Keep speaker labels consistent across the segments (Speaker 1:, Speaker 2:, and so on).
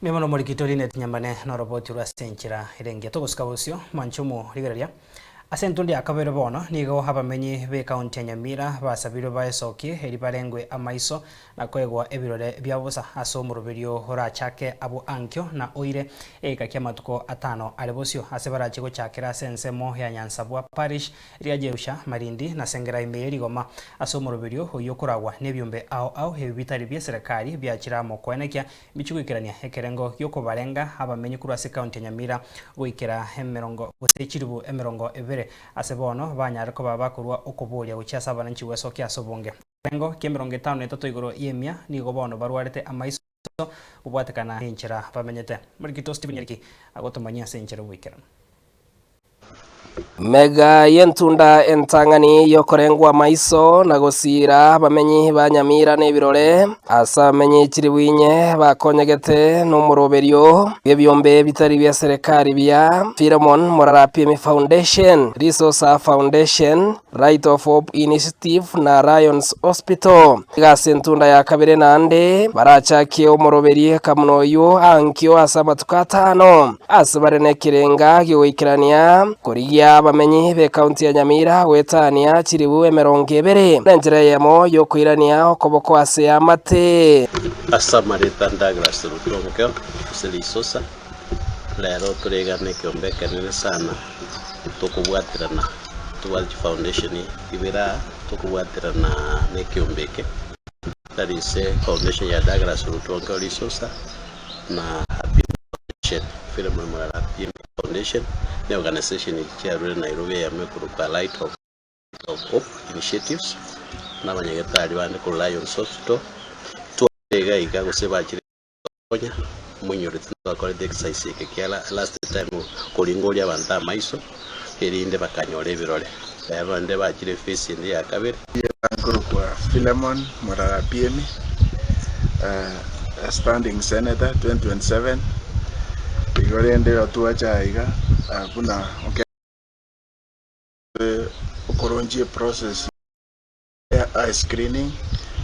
Speaker 1: Mbuya mono omoriki Linet Nyambane noroboti rwa ase enchera ere engiya. Togosuka bosio mwanche omorigereria. Ase entundo ya kabere bono nigo abamenyi b'ecounty ya Nyamira basabirwe baesokie eri barengwe amaiso na koegwa ebirore bia bosa ase omoroberio orachake abwo ankio na oire egeka ki'amatuko atano are bosio ase barache gochakera ase ensemo ya Nyansabwa Parish ria Jerusha, Malindi, na Sengera ime ye rigoma ase omoroberio oyio okoragwa nebiombe ao ao ebi bitari bie serekari biachire amo koenekia Mbichi goikerania ekerengo gi'okobarenga abamenyi korwa ase ekaunti ya Nyamira goikera emerongo gose chilifu emerongo ebere ase bono banyare koba bakorua okoboria gochia ase abananchi gwesokia ase obonge. Ekerengo ki'emerongo etano na etato igoro y'emia nigo bono barwarete amaiso kobwatekana nenchera bamenyete. Omorikito Stephen Nyariki agotomanyia ase enchera oboikeranu.
Speaker 2: Mega y'entunda entang'ani y'okorengwa amaiso na gosiira abamenyi ba Nyamira na ebirore, ase abamenyi chilifu inye bakonyegete nomoroberio bw'ebiombe bitari bia serekari bia Philemon Morarapiemi Foundation, Risosa Foundation, Light of Hope Initiative na Lions Hospital. Iga ase entunda ya kabere naende barachakie omoroberio kamuna oyio ankio ase amatuko atano, ase bare nekerenga gi'ogoikerania korigia abamenyi b'ecounty ya Nyamira goetania chilifu emerongo ebere, nenchera eyemo y'okoirania okoboko ase eamate.
Speaker 3: Ase amareta Douglas Ruto gose Risosa, rero tore iga nekeombe ekenene sana tokobwaterana tobwate chifoundation ibere aa tokobwaterana nekeombe eke that is foundation ya Douglas Ruto Risosa na Happy Foundation Philemon Murara Happy Foundation ne organisation chiarure Nairobi eyemo ekorokwa Light of of Hope Initiatives na abanyagetari bande korwa Lions Hospital tware iga iga gose bachire Konya moinyorete twakorete exercise eke kia last time koringoria abanto amaiso erinde bakanyora ebirore. Rero naende bachire ephase ende ya kabere.
Speaker 4: Nkorokwa Philemon Morara Piemi, standing senator 2027, igo rende igo twacha iga buna okoronchia eprocess. Ya eye screening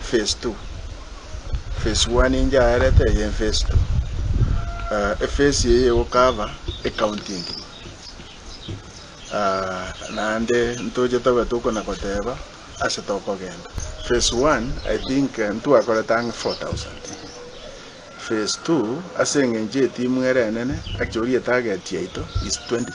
Speaker 4: phase 2, phase 1 inche aerete eye phase 2. Ephase eye egocover ecounty engima naende ntoche tobe tokona koteba ase tokogenda. Phase 1 I think ntwakorete ang'e 4000, phase 2 ase eng'encho etimu ere enene actually etarget yaito is 20000.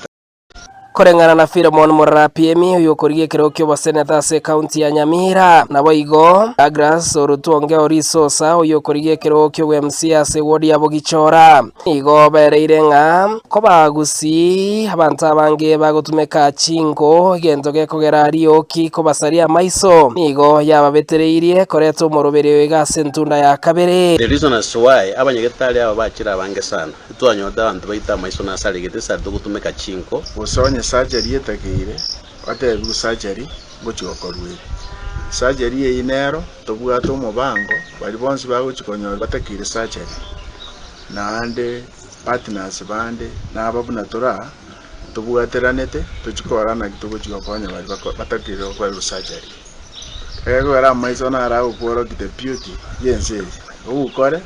Speaker 2: Koreng'ana na Philemon Morarapiemi, oyokorigia ekerogo ki'oboseneta ase ekaunti ya Nyamira. Naboigo Douglas Orutuonge Orisosa, oyokorigia ekerogo ki'obwe-MCA ase ewodi ya Bogichora. Nigo bereire ng'a kobagusii abanto abange bagotumeka chinko, egento gekogera rioki kobasaria amaiso, nigo yababetereirie koreta omoroberi oyo iga ase entunda ya kabere.
Speaker 3: The reason as to why abanyagetari aba bachire abange sana. Titwanyorete abanto baito amaiso nasaregete ase togotumeka chinko.
Speaker 4: Gose onye surgery etakeire, batebiwe surgery ngochia gokorwa ere. Surgery eyio nero tobwate omobango baria bonsi bagochia konyora batakeire surgery, naende partners bande naba buna tore aa, tobwateranete tochie korora naki togochia gokonya baria bako batakeire gokorerwa surgery. Ekero amaiso naro agokworokia the beauty ya ense eye, ogokore.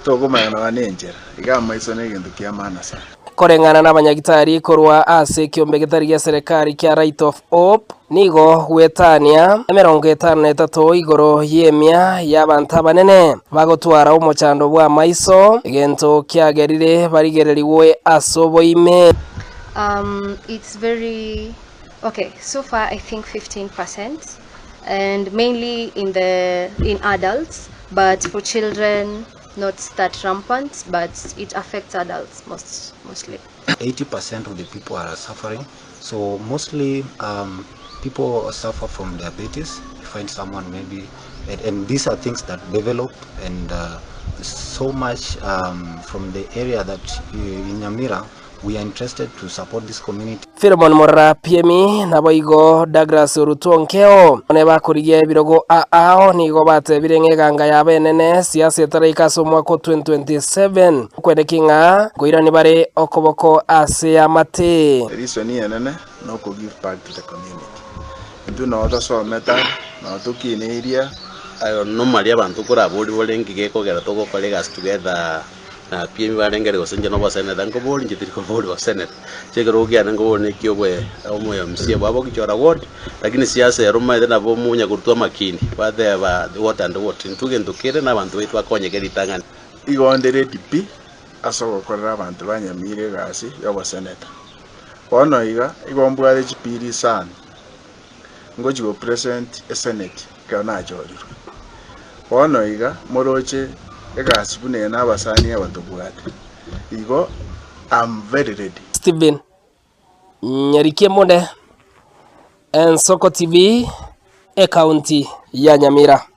Speaker 4: Tokomanya nonya nenchera, iga amaiso negento kia maana sana.
Speaker 2: Koreng'ana nabanyagitari korwa ase ekiombe getari gia serekari kia Right of Hope, nigo gwetania emerongo etano na etato igoro y'emia y'abanto abanene bagotwara omochando bw'amaiso, egento kiagerire barigererigwe ase oboime.
Speaker 5: Um, it's very okay so far I think 15% and mainly in the in adults but for children not that rampant but it affects adults most mostly
Speaker 6: 80% of the people are suffering so mostly um, people suffer from diabetes you find someone maybe and, and these are things that develop and uh, so much um, from the area that uh, in Nyamira We are interested to support this community.
Speaker 2: Philemon Morara Piemi, naboigo Douglas Orutu Onkeo, ne bakorigia ebirogo aao nigo batebire ng'a eganga yabo enene siasa etaraika ase omwaka o 2027 okweneki ng'a nkoirani bare okoboko ase amate.
Speaker 4: Reason enene noko give back to the community. Intwe noo tosomete aa, noo tokineirie aa.
Speaker 3: Aye normally abanto koraborie bore nki gekogera togokora egasi together. Na pi ebibarengere gose inche noboseneta nkobori inche tiri kobori boseneta. Inche ekerogo kiane nkobori neki oboe omoyo MCA bwabo Kichora ward, lakini siasa ero omanyete nabo omonya korutwa amakini bateba what and what. Intwe egento kere na abanto baito bakonyeke ritang'ani.
Speaker 4: Igo onde ready pi ase ogokorera abanto ba Nyamira egasi y'oboseneta. Bono iga, igo mbwate chipiri isano ngochia go present eseneti ekero nachorirwe. Bono iga moroche egasi buna eye na abasani aba tobwate, igo am very ready.
Speaker 2: Stephen Nyarikie Munde, Ensoko TV, Ekaunti ya Nyamira.